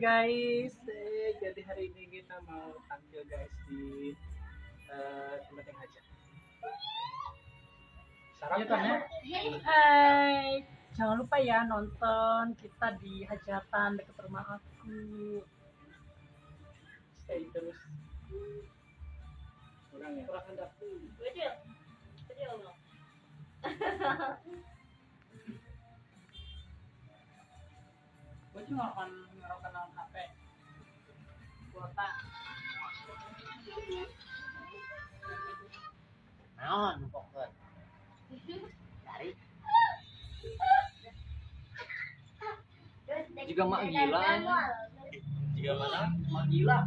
Guys, jadi hari ini kita mau tampil guys di tempat yang hajat. Salam ya. Hai, jangan lupa ya nonton kita di hajatan dekat rumah aku. Stay terus. Kurang ya. Kurang hendak. Kecil. Kecil dong. Gue cuma ngerokan naon HP. Kuota. Naon pokoknya. Dari. Jika mak gila. Jika mana? Mak gila.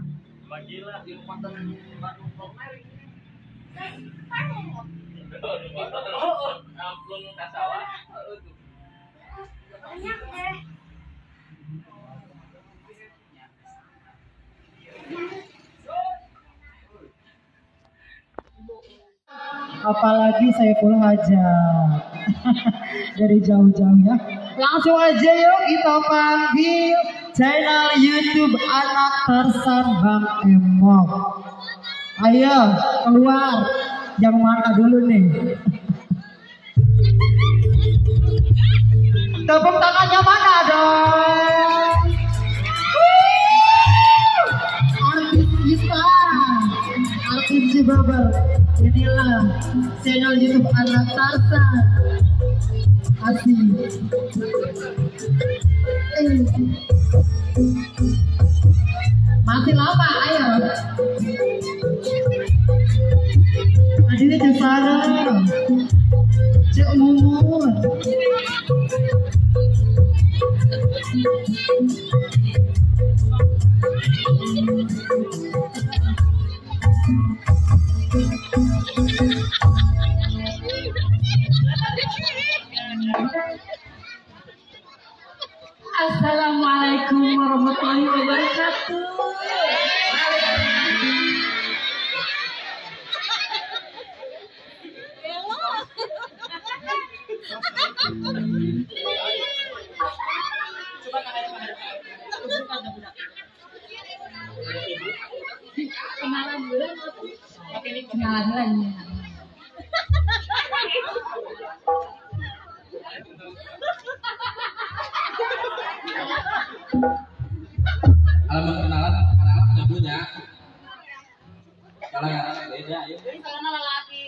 Mak gila. Di konten Bandung Vlog. Oh, amplung kasawah. Banyak deh. Apalagi saya pula hajat dari jauh-jauh ya. Langsung aja yuk kita panggil channel YouTube Anak Tarsan Bang Emok. Ayo keluar, yang mana dulu nih? Tepuk tangannya mana dong? Artis kita, artis Cibeber. Inilah channel YouTube Anak Tarsan. Asik. Masih lama, ayo. Adine Cek Sarah, Cek Mumun. Assalamualaikum warahmatullahi wabarakatuh. Coba kenalan dulu. Kenalan dulu. Kalau kenalan anak-anak udah punya. Kalau yang beda ya. Jadi kalau lelaki.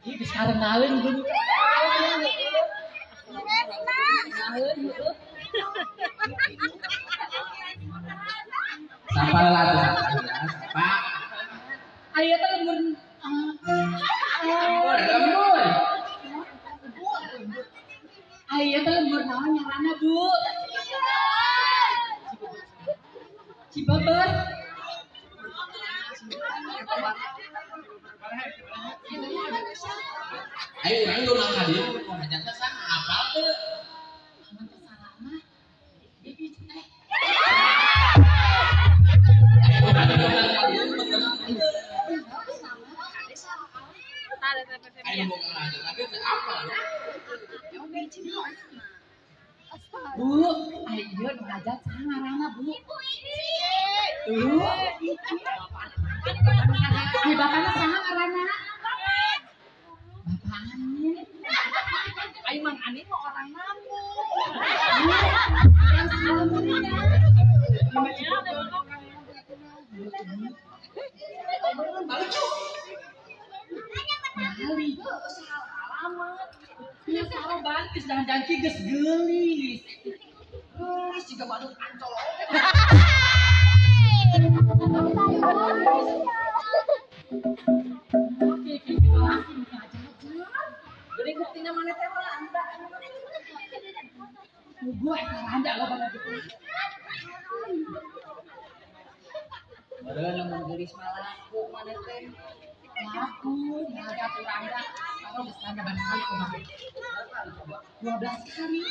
Ini bisa kenalin gue. Sapa lelaki, sapa. Ayo teh lembur. Lembur. Ayo teh lembur naon ngaranna, Bu? Cibeber. Ayo urang urang ka dieu nu hajat teh saha apal teu? Amun teu salah mah. Ayo mau hajat tapi teu apal. Bu, ayo nu hajat saha ngaranna, Bu? Ibu Ici. Tuh. Ai bapana saha ngaranna? Bapak Anin. Ai Mang Anin mah orang mampu. Yang sebelumnya. Bali, salah alamat. Ya salah bantis jangan geus geulis. Geulis juga badut ancol. Oke, kita langsung aja. Gede buktinya mana teh randa. Gue randa lo banget gitu. Padahal lamun geulis mah laku mana teh. Laku, nggak ada randa. Kalau geus randa banyak kali kumaha. 12 kali.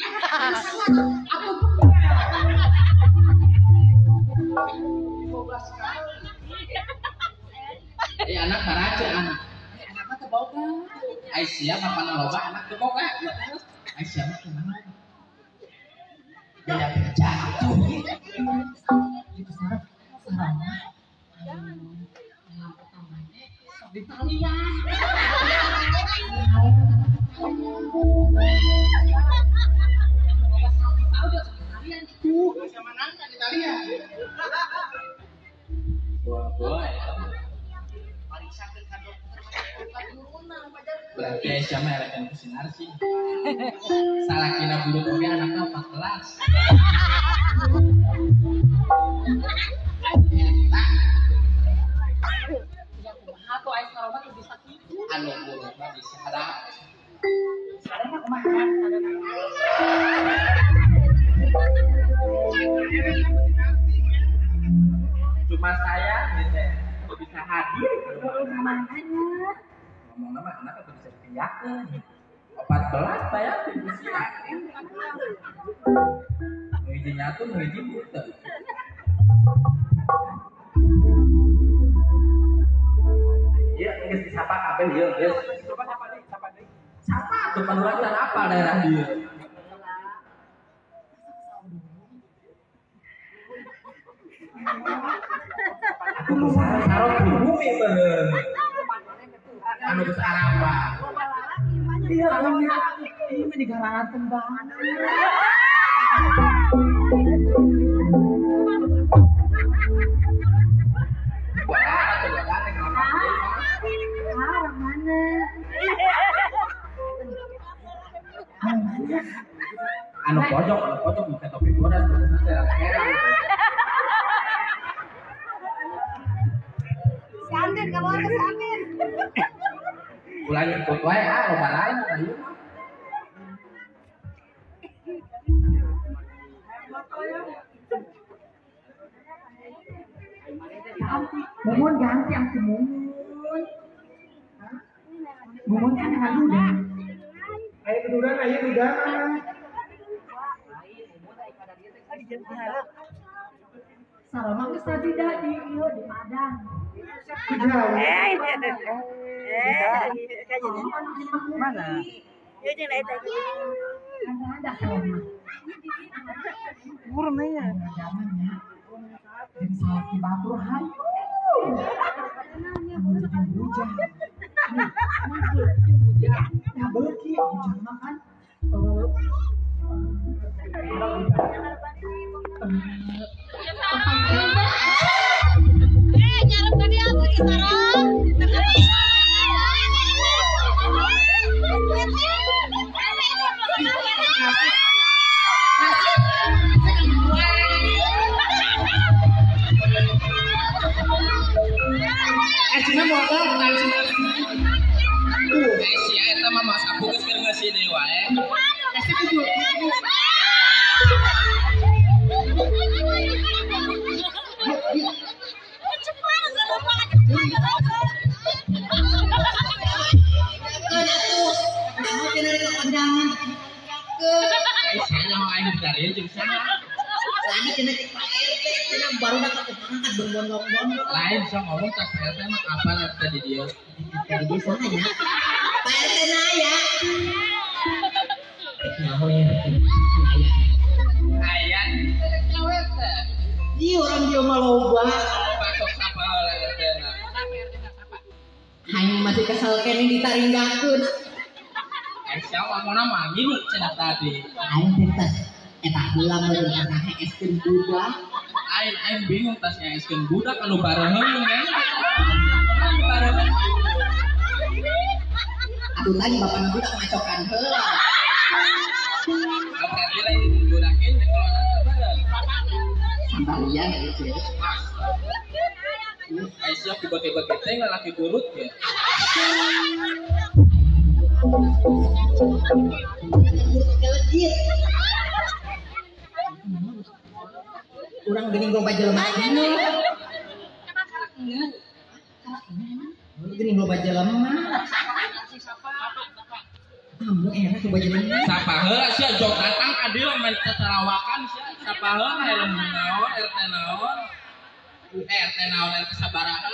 Aku 12 kali. Anak barace anak. Anak mah teu boga. Aisyah bapana loba anak teu boga. Aisyah mah kumaha? Beda jatuh. Itu sareng sareng. Malam pertama teh sok ditalian. Bisa menang kan Italia. Berarti Aisyah mah erekan ku sinar sih. Salakina buruk oge anakna 4 kelas. Eta. Ya kumaha tuh aya saroma teh bisa kitu. Anu buruk mah bisa ada. Sadana kumaha? Sadana. Cuma saya gitu ya, bisa hadir. Ngomong nama anak itu bisa ditinggalkan. 14 bayar di usia. Nuhiji nyatu, nuhiji buta. Iya, geus disapa kabeh ieu geus. Sapa deui. Sapa tuh panuran apa daerah dieu. Aku nu sarot di bumi meureun. Anu geus arapa. Iya, ini mah digarangan banget. Orang mana? Anu mana? Anu pojok muka topi bodas terus nanti rada herang. Si Andin, kamu harus si Andin. Ulah nyebut wae ah loba lain ieu mah. Mumun ganti aku Mumun. Mumun kan anak duda. Ayo kedudan, ayo duda. Salama geus tadi dah di ieu di Padang. Mana? Ada salama. Burung ya. Jeung salaki batur hayu. Bujang. Ya beuki bujang mah kan nyarep tadi aku di sarang. Cina mau apa? Cina. Sia eta mah masa geus keur ngeusi deui wae. Lain so ngomong tak Pak RT mah kapan RT di dia? Di dia sana ya. Pak RT naya. Nyaho ya. Aya cawe teh. Di orang dia mah loba. Pasok sapa heula RT na. Hayang masih kesel kene ditaringgakeun. Aisyah ngomongna mah ngilu cenah tadi. Aing teh tas eta heula meureun kana heeskeun budak. Aing aing bingung tas ngeeskeun budak anu bareheun kan. Anu bareheun. Atuh tadi bapak budak ngacokan heula. Berarti lain budakin kelonan bareng. Sambalian ieu. Aisyah dibagi-bagi teh lalaki burut ya. Legit. Urang geuning loba jelema. Geuning loba jelema. Kamu era loba jelema. Sapa heula sia jog datang ka dieu main tetarawakan sia. Sapa heula helm naon RT naon. RT naon RT sabaraha.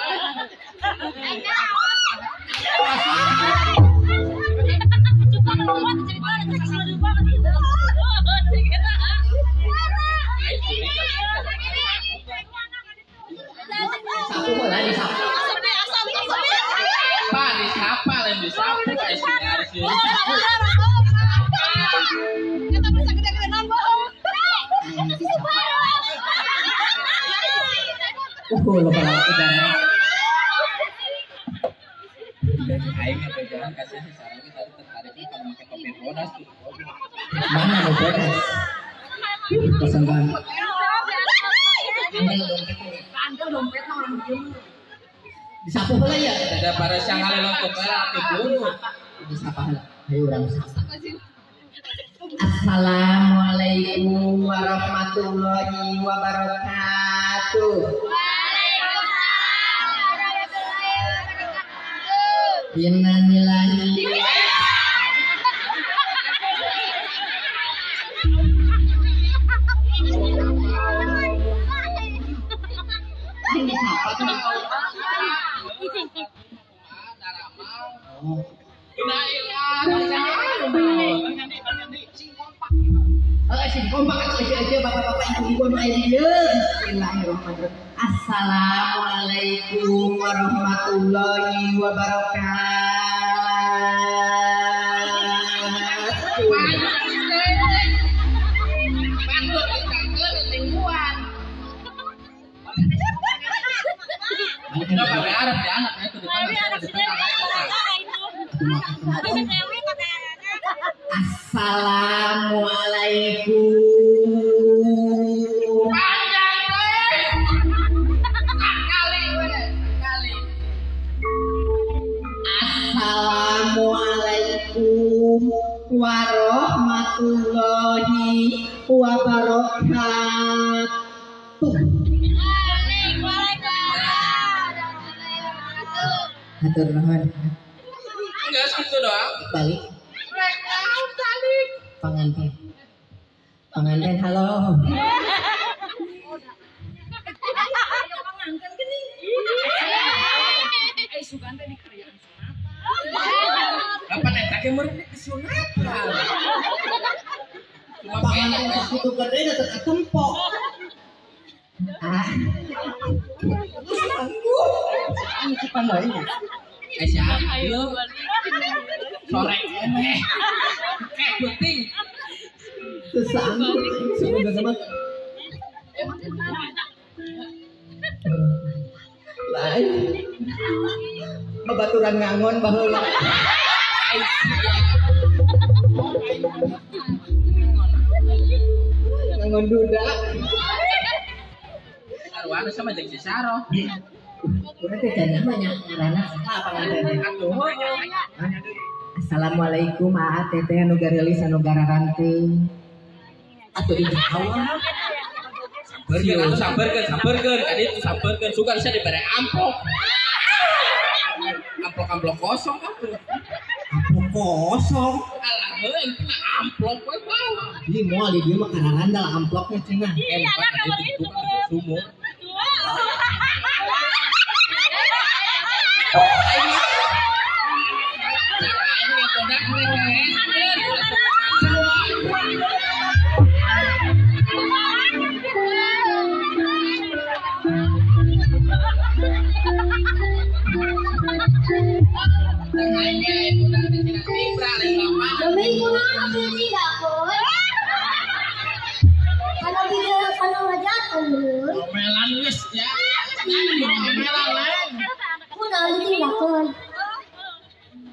Sapu heula disapu. Pak disapa lain disapu ai si. Loba udara. Aing ngebejalan kasih si Sarah ge tadi tertarik kalau make topi bodas tuh. Mana nu bodas? Kesenggan. Andel dompet mah orang diem. Disapu heula ya. Ada para siang ngalelongkok heula atuh buruk. Disapa heula. Hayu urang sapa. Assalamualaikum warahmatullahi wabarakatuh. Waalaikumsalam warahmatullahi wabarakatuh. Innalillahi. Ini disapa tuh. Oh. Sing kompak atuh aja bapak-bapak ibu-ibu nu aya di dieu. Bismillahirrahmanirrahim. Assalamualaikum warahmatullahi wabarakatuh. Assalamualaikum. Panjang teh. Kali we, kali. Assalamualaikum warahmatullahi wabarakatuh. Waalaikumsalam warahmatullahi wabarakatuh. Hatur nuhun. Enggak segitu doang. Balik. Pengantin. Pengantin halo. Apa nih? Kakek meureun disunatan. Cuma Pengantin sakitu gede da teu katempok. Ah. Eh siapa? Sore ini. Kayak penting. Teu sanggup semoga sama. Lain. Babaturan ngangon baheula. Ngangon duda. Sarwana sama jeung si Saro. Urang teh can namanya ngaranna saha panganten Atuh. Assalamualaikum aa teteh anu gareulis anu gararanteung. Atuh dijawab. Sampeurkeun atuh sampeurkeun sampeurkeun ka ditu sampeurkeun sugan sia dibere amplop. Amplop-amplop kosong atuh. Amplop kosong. Alah heuh engke amplop we bawa. Ieu moal di dieu mah kararandal amplopnya cenah. Eh bukan ka ditu sumur.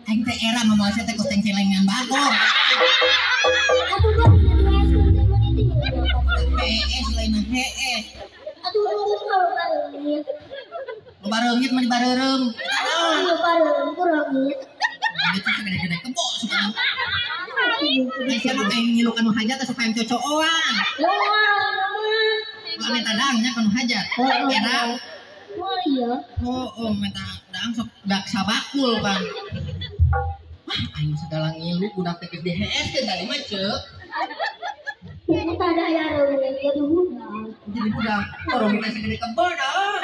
Aing teh era mama saya teh kos tengcelengan bagong. Atuh gua hees lain hees. Atuh kalau bareungit. Bareungit mah dibareureum. Atuh bareureum ku reungit. Itu gede-gede kebo suka. Ai sia mah kayak ngilu kanu hajat sok hayang cocooan. Ulah minta dangnya kanu hajat. Era. Oh iya. Oh, minta dang sok dak sabakul kan. Wah, aing segala ngilu budak teh geus di hees teh tadi mah ceuk. Tadi aya reungit jadi budak. Jadi budak. Orang kita segede kebon ah.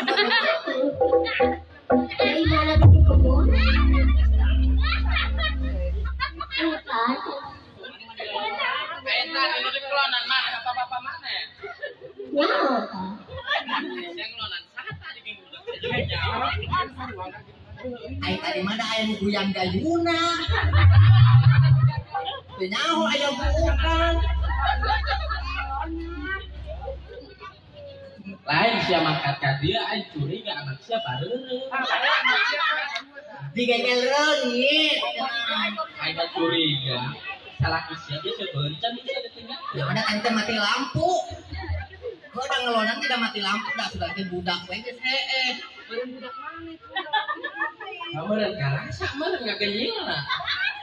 Dari mana di kebun? Bukan. Eta nu di kelonan mana bapak-bapak mana? Ya. Yang kelonan saha tadi di budak jauh. Ai tadi mana aya nu guyang gayuna. Teu nyaho aya bukan. Lain sia mangkat ka dieu aing curiga anak sia bareureun. Diganyel reungit. Aing curiga. Salaki sia ge sia beuncan bisa ditinggal. Ya udah tante mati lampu. Gua udah ngelonan tidak mati lampu dah sudah teh budak we geus heeh. Beureun budak mana itu? Meureun karasa meureun ngagenyilna.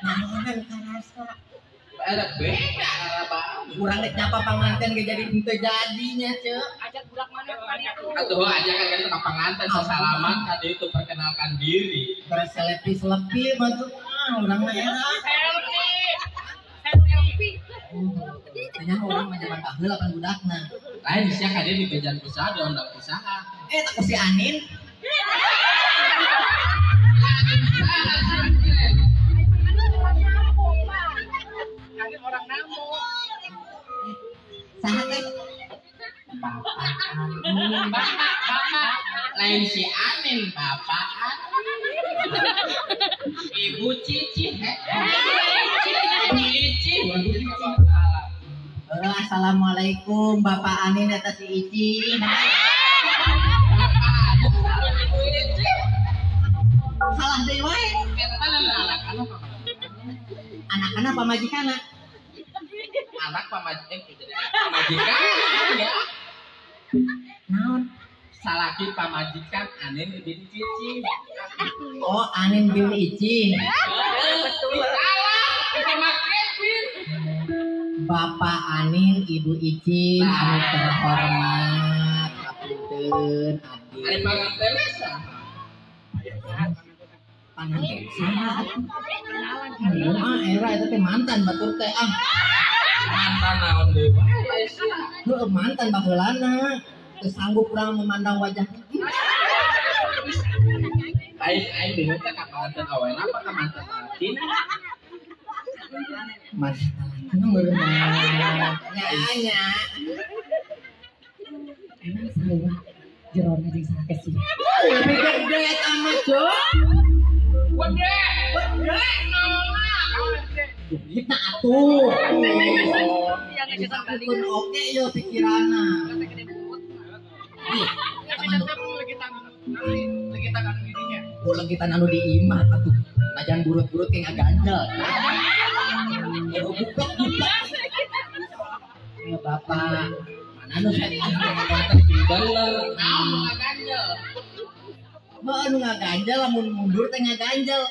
Naonan karasa. Ada beda arah Urang rek nyapa panganten ge jadi henteu jadinya ceu. Ajak budak mana tadi itu? Atuh ajakan kan ka panganten sasalaman ka dieu teu perkenalkan diri. Berselepi-selepi mah tuh ah urang mah era. Selfie. Selfie. Tanya urang mah zaman baheula pan budakna. Lain sia ka dieu dibejan usaha diundang usaha. Eh tak ku si Anin. Anin orang namo. Saha teh? Bapak Anin. Bapak, bapak. Lain si Anin, bapak Anin. Ibu Cici. Ibu Cici. Assalamualaikum Bapak Anin eta si Ici. Ibu Cici. Salah deui wae. Eta anak-anak Anak-anak pamajikanna. Anak pamajikan jadi pamajikan ya. Naon? Salaki pamajikan Anin bin Cici. Oh, Anin bin Ici. Betul. Salah, bisa make bin. Bapak Anin, Ibu Ici, anu terhormat, hapunten abdi. Ari panganten saha? Panganten saha? Ah, era eta teh mantan batur teh ah. Mantan naon deui wae sia. Heuh, mantan baheulana. Teu sanggup urang memandang wajahnya. Aing aing bingung teh ka panganten awena apa ka mantan lalakina? Mantan lalakina meureun. Nya nya. Emang sarua jerona jeung saha sih? Lebih gede eta mah, Cuk. Gede. Gede nolak. Duitna atuh. Oke yo pikiranna. Tapi tetep legitan anu dirinya. Oh, legitan anu di imah atuh. Najan burut-burut kayak ngaganjel. Ya buka-buka. Ya bapak, mana nu saya Bener, naon nu ngaganjel? Mah anu ngaganjel lamun mundur teh ngaganjel.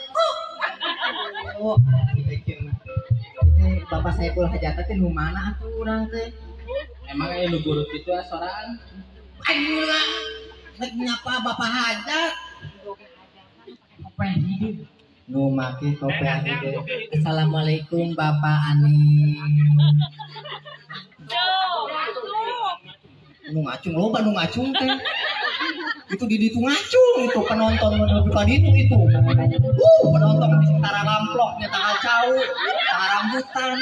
Oh, dipikirna. Teh Bapak Saiful Hajat teh nu mana atuh urang teh? Emang aya nu burut kitu soraan? Aing lah. Rek nyapa Bapak Hajat. Kopiah hideung. Nu make kopiah hideung. Assalamualaikum Bapak Ani. Nu ngacung loba nu ngacung teh. Itu di ditu ngacung itu penonton menuju ka ditu itu. Penonton di tara ramplok nya tara cau, tara rambutan.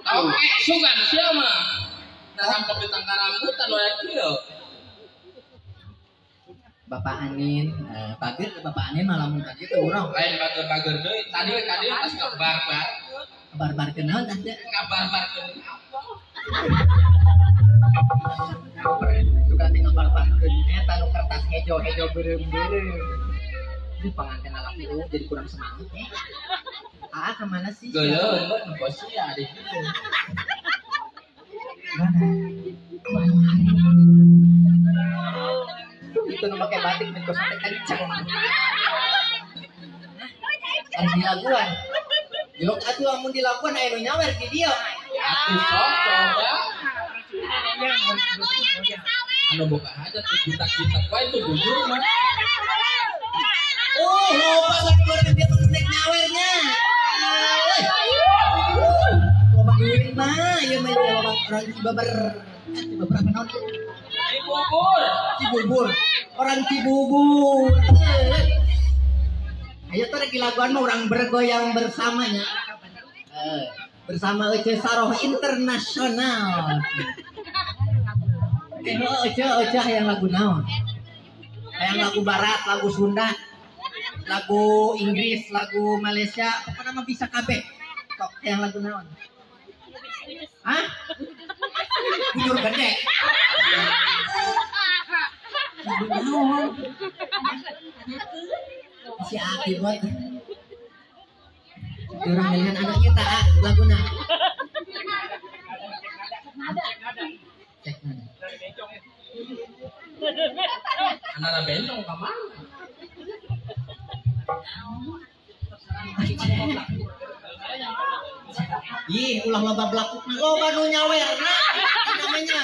Oke, sugan sia mah. Ramplok di tangka rambutan we kieu. Bapak Anin, pager Bapak Anin malah mun ka ditu urang. Lain pager-pager deui. Tadi ka dieu pas ngabar-bar. Ngabar-bar kenaon tah teh? Ngabar-barkeun apa? Suka tinggal bar-barkeun eta nu kertas hejo-hejo beureum-beureum. Ini pengantin lalaki lu jadi kurang semangat ya. Ah, kemana sih? Geuleuh, nu sia di ditu. Mana? Mana? Itu nu make batik min kos teh kenceng. Ari dilaguan. Jelok atuh amun dilaguan aya nu nyawer di dieu. Atuh sok coba. Anu boga hajat digitak-gitak wae itu bujur mah. Oh, loba bari dia nek nyawernya. Loba duit mah, ieu mah loba orang Cibaber. Cibubur apa naon? Cibubur. Cibubur. Orang Cibubur. Ayo tuh lagi laguan mah orang bergoyang bersamanya. Bersama Ece Saroh Internasional. Ece Ece yang lagu naon? Yang lagu barat, lagu Sunda, lagu Inggris, lagu Malaysia, apa nama bisa kabeh. Tok yang lagu naon? Hah? Bujur gede. Lagu naon? Si akibat. Orang milihan anak kita laguna. Cek nada. Anak bencong ka mana? Ih, ulah loba belakukna, loba nu nyawerna namanya.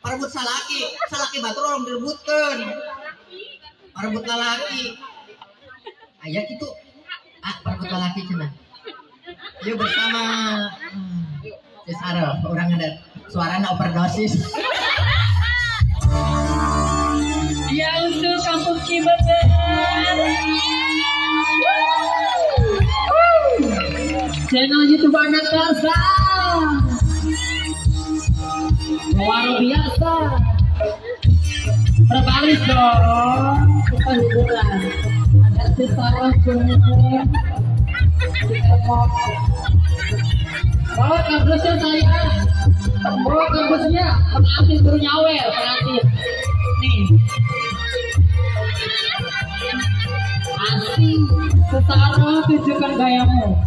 Parebut salaki, salaki batur orang direbutkeun. Parebut lalaki. Aya kitu. Ah, parebut lalaki cenah. Yuk bersama Cesaro, orang ada suarana overdosis. Ya untuk kampung Cibeber. Channel YouTube Anak Karsa. Luar biasa. Berbaris dong. Kita hiburan. Ada Cesaro Junior. Bawa kardusnya saya. Bawa kardusnya. Pengantin baru nyawer, pengantin. Nih. Asik. Cesaro tunjukkan gayamu.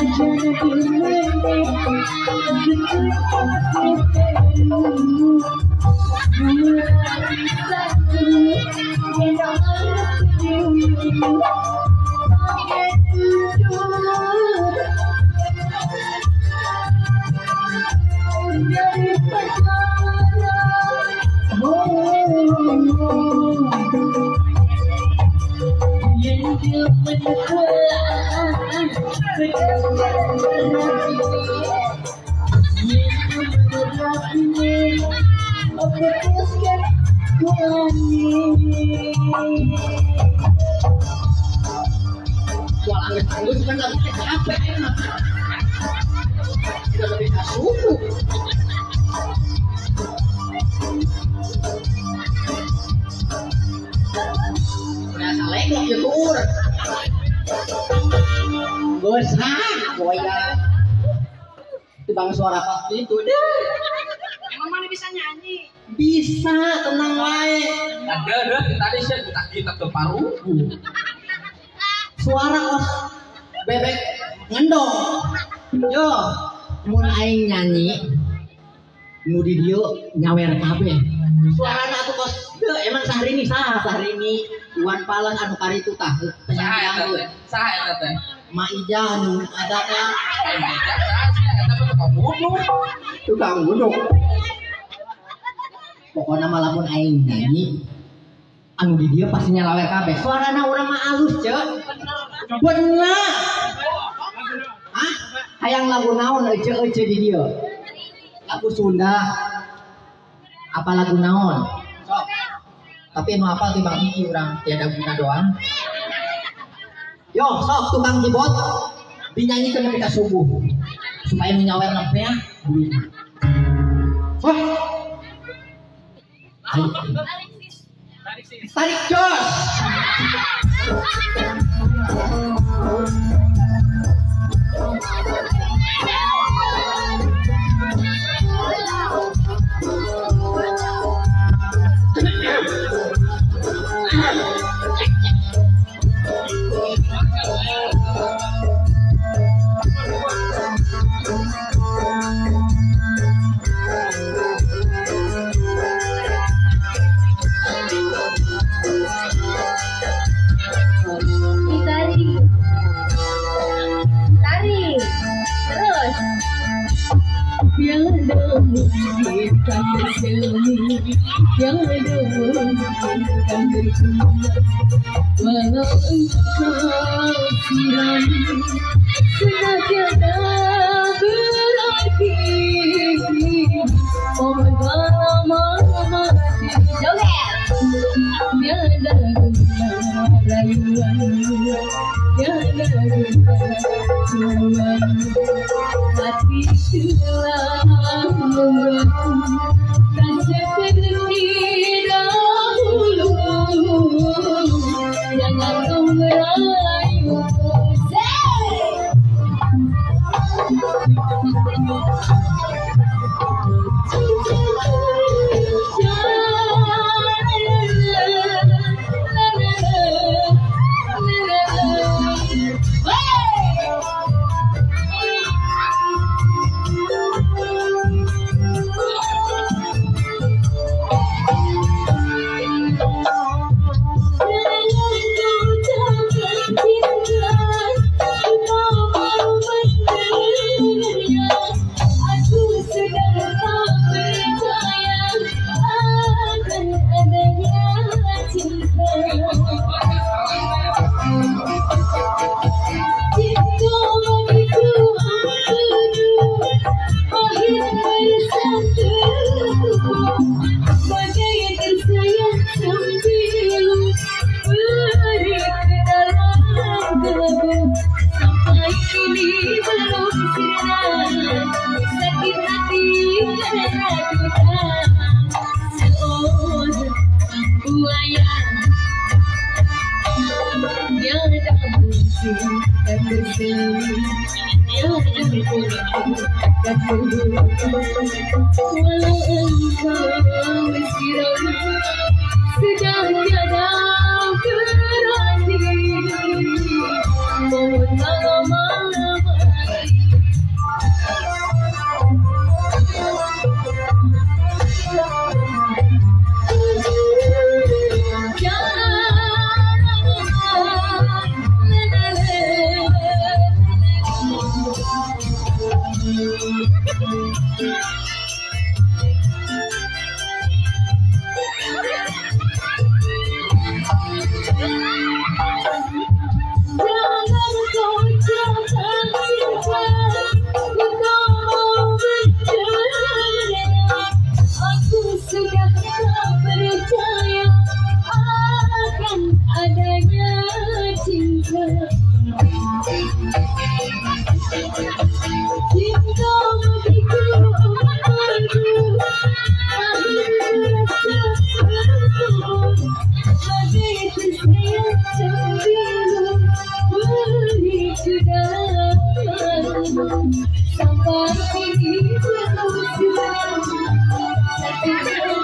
Jangan Bang suara pasti itu deh. Emang mana bisa nyanyi? Bisa, tenang wae. Ada tadi saya kita ke paru. Suara os bebek ngendong. Yo, mun aing nyanyi nu di dieu nyawer kabeh. Suarana atuh kos teu emang Sahrini saha Sahrini Iwan Fals anu karitu tah penyanyi dangdut. Saha eta teh? Ma Ijah anu ada teh. Ma Ijah saha sih eta mah tukang bunuh. Tukang bunuh. Pokona mah lamun aing nyanyi anu di dieu pasti nyalawer kabeh. Suarana urang mah alus, Ceu. Bener. Hah? Hayang lagu naon ece-ece di dieu? Lagu Sunda. Apa lagu naon? Sok. Tapi nu apal ti Bang Iki urang tiada guna doang. Yo, sok tukang keyboard dinyanyikan nepi ka subuh. Supaya nu nyawer nempe ya. Wah. Ayo. Tarik jos. Walau engkau siram sudah tiada berarti, oh lama mati Joget. Tiada guna rayuan, tiada guna cuan. Hati telah membatu, tak seperti dahulu. Jangan kau merayu. Walau engkau siram sudah tiada berarti, mohon lama mati. Jangan kau cakap cinta, ku tak mau mendengar. Aku sudah tak percaya akan adanya cinta. Cinta begitu memadu, akhir rasa bertemu. Bagai tersayang sembilu, begitu dalam sampai kini belum sudah. Satu kali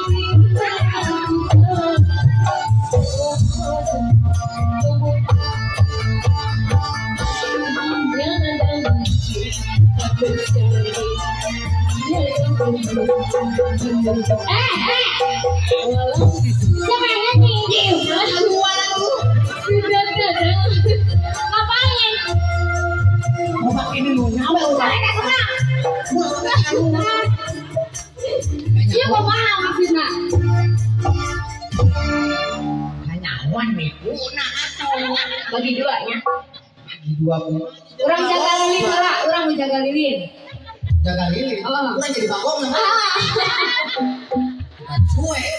Siapa yang nyanyi? Sudah tiada. Ngapain? Mau pakai dulu nyawa udah. Iya, gua paham maksudnya. Nyawan mipuna atuh. Bagi dua ya. Bagi dua kumaha. Orang jaga lilin lah, orang mau jaga lilin. Jaga lilin. Oh. Urang jadi bagong nah. Bukan cuek.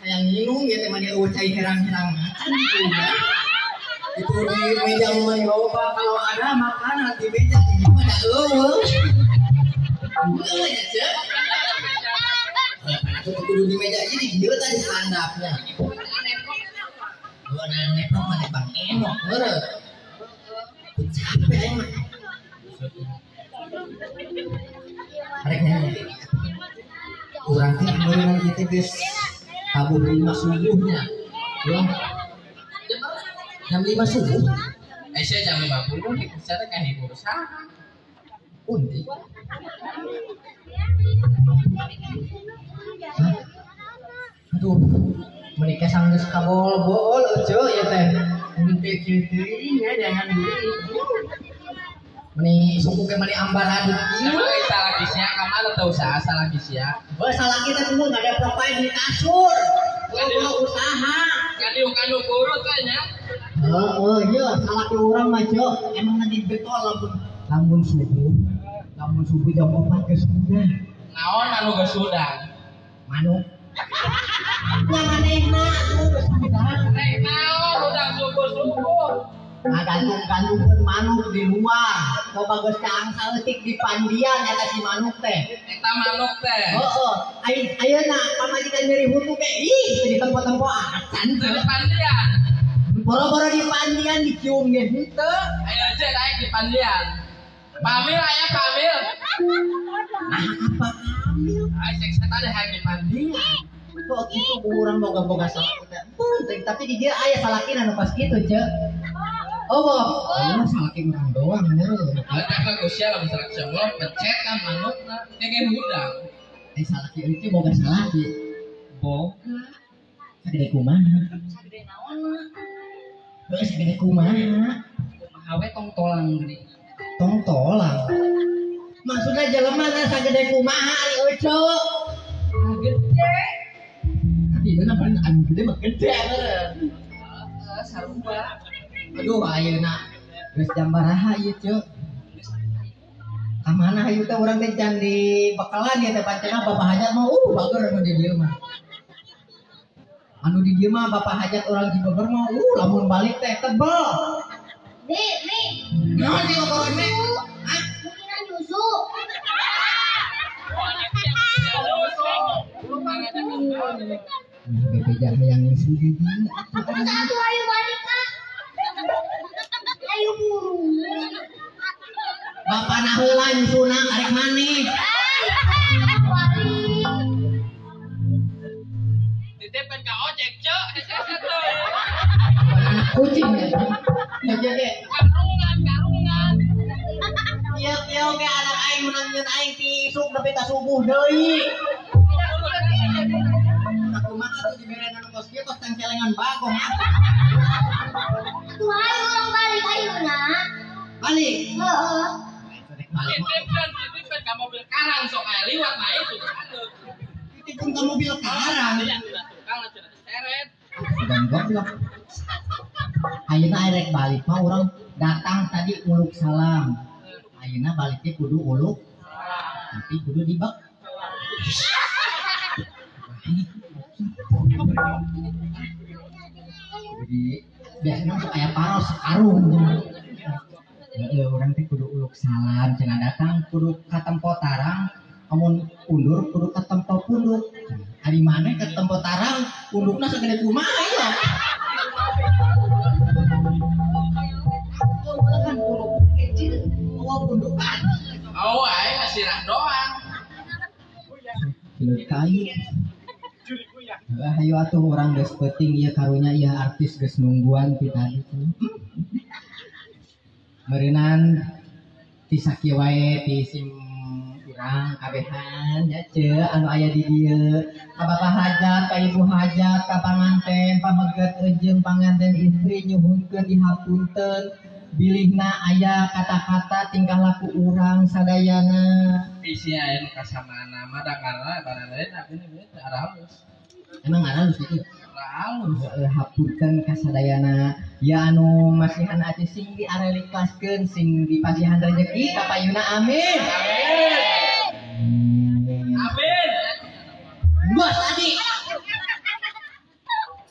Hayang minum ya teh mani eueuh cai herang-herang makan gitu ya. Itu di meja mani loba kalau ada makanan di meja ini mah da eueuh. Eueuh ya cek. Aku kudu di meja ini dieu tadi handapnya. Gua neprok mah bang enok heureut. Capek aing mah. Arek nyanyi. Urang teh ayeuna ieu teh geus tabuh 5 subuhnya. Ya. Jam 5 subuh. Aisyah jam 50 di sana kahibur saha. Unti. Hah? Aduh, menikah sanggeus kabol-bol euceu ieu teh. Unti kieu teuing nya jangan deui. Meni suku ke meni ambar aduk ieu. Emang salah sia ka mana teu usaha salah sia. Heuh salaki teh kudu ngadeprok bae di kasur. Kudu usaha. Kadieu burut we nya. Heeh, ieu salaki urang mah ceu emang nanti getol lamun lamun subuh. Lamun subuh jam 4 geus sudah. Naon anu geus hudang? Manuk. Ya manehna atuh geus hudang. Rek naon hudang subuh-subuh. Ngagantung-gantungkeun manuk di luar. Loba geus caang saeutik di pandian eta si manuk teh. Eta manuk teh. Heeh, ayeuna pamajikan nyeri huntu ge ih teu ditempo-tempo acan Teu di pandian. Boro-boro di pandian dicium ge henteu. Ayo aja naik di pandian. Pamil aya pamil. Nah, apa pamil? Ayo cek setan hayang di pandian. Kok kitu urang boga-boga salaki teh. Penting tapi di dieu aya salakina nu pas kitu, Ceu. Oh, boh. Oh, salaki urang doang meureun. Eta kan usia lamun salaki semua pencet kan manukna kege hudang. Eh salaki euy boga salaki. Boga. Sagede kumaha? Sagede naonna? Heuh sagede kumaha? Kumaha we tongtolan geuning. Tongtolan. Maksudna jelema na sagede kumaha ari euceu? Ah gede. Tapi bener paling anu gede mah gede meureun. Heeh, sarua. Aduh ayeuna geus jam baraha ieu ceu? Ka mana hayu teh urang teh can di bekalan ieu teh pancena bapak hajat mah bager anu di dieu mah. Anu di dieu mah bapak hajat urang Cibogor mah lamun balik teh tebel. Bi, Mi. Naon sih ngobrol Mi? Hah? Mungkinan nyusu. Bebeja hayang nyusu di dieu. Atuh ayo balik kak. Ayo buru. Bapak nah heula nyusuna arek maneh. Balik. Titipkeun ka ojek ceu, hese teh. Anak kucing ya. Ojek ge. Karungan, karungan. Ieu ieu ge anak aing menang nyeun aing ti isuk nepi ka subuh deui. Aku mah atuh dibere anu kos kieu tos tangcelengan bagong. Tuh ayo orang balik ayo nak. Balik. Heeh. balik. Titipkeun ka mobil karang sok aya liwat mah itu. Titipkeun ka mobil karang. Iya, tukang cenah seret. Dan goblok. Ayeuna rek balik mah urang datang tadi uluk salam. Ayeuna baliknya kudu uluk salam. Tapi kudu dibek. Jadi biasanya sok aya paros karung. Heeh, urang teh kudu uluk salam cenah datang kudu katempo tarang, amun undur kudu katempo punduk. Ari maneh katempo tarang, pundukna sagede kumaha ieu? Kan punduk kecil, mau pundukan. Oh, aing mah sirah doang. Kilut kayu. Hayu atuh urang geus peuting ieu karunya ieu artis geus nungguan ti tadi. Meureunan ti sakieu wae ti sim urang kabehan nya ceu anu aya di dieu. Ka bapak hajat, ka ibu hajat, ka panganten, pameget jeung panganten istri nyuhunkeun dihapunten. Bilihna aya kata-kata tingkah laku urang sadayana. Bisi aya nu kasamaan mah da karena barang aku ini teu aralus. Emang aralus gitu? Aralus. Hapunten kasadayana. Ya anu masihan ati sing diareliklaskeun sing dipasihan rejeki ka payuna amin. Amin. Amin. Bos tadi.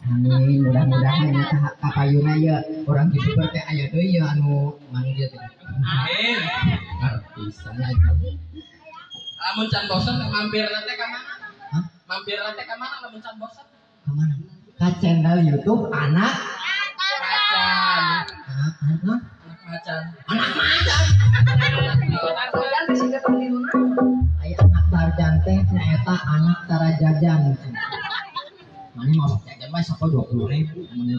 Amin, mudah-mudahan ya kapayuna ya orang YouTuber teh aya deui ya anu manggil teh. Amin. Artis aja. Lamun can bosen mampir teh ka mana? Hah? Mampir teh ka mana lamun can bosen? Ka mana? Ka channel YouTube anak macan. Anak macan. Anak macan. Aya anak Tarjan teh nyaeta anak Tarajajan. Mana mau jajan mah sok 20.000 mun.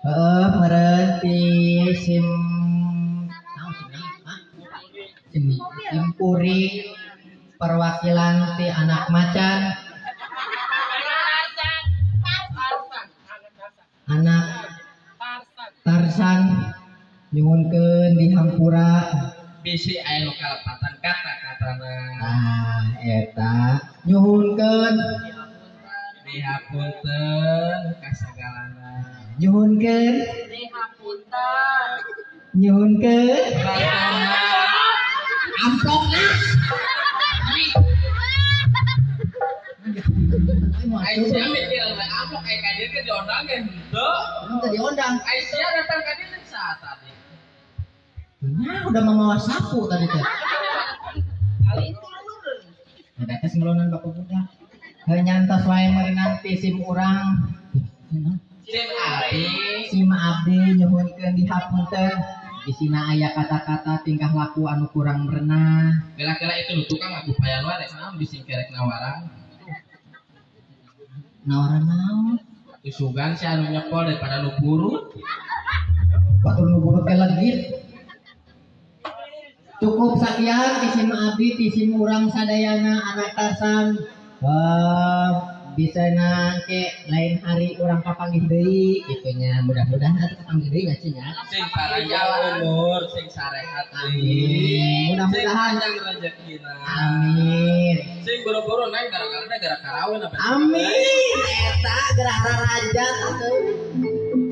Heeh, meureun ti sim naon sim sim kuring perwakilan ti anak macan. Anak Tarsan nyuhunkeun dihampura bisi aya nu kalepatan kata-katana. Tah eta nyuhunkeun dihapunten kasagalana. Nyuhunkeun dihapunten. Nyuhunkeun amplopna. Aisyah mikir amplop kayak ka dieu ge diondang ge henteu. Henteu diondang. Aisyah datang ka dieu saat tadi. Nah, udah membawa sapu tadi teh. Kali itu Ada tes ngelonan bapak budak. Nyantos wae meureunan ti sim urang. Sim abdi. Sim abdi nyuhunkeun dihapunten. Disina aya kata-kata tingkah laku anu kurang merenah. Kira-kira itu nu tukang aku payan wae rek naon bisi kerek nawaran. Nawaran naon? Sugan si anu nyepol daripada nu burut. Batur nu burut teh legit. Cukup sakian ti sim abdi ti sim urang sadayana anak Tarsan. Bisa nangke lain hari orang kapanggih deui kitu nya, mudah-mudahan atuh kapanggih deui nya nya. Sing panjang umur, sing sarehat deui. Mudah-mudahan panjang rezekina. Amin. Sing boro-boro naik gara-gara gara karawin apa. Amin. Eta gerah rarajat atuh.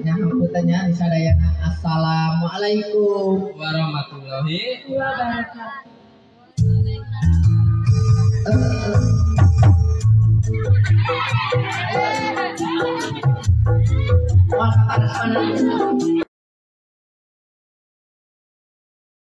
Nya hampunten nya disadayana. Assalamualaikum warahmatullahi wabarakatuh. Wah,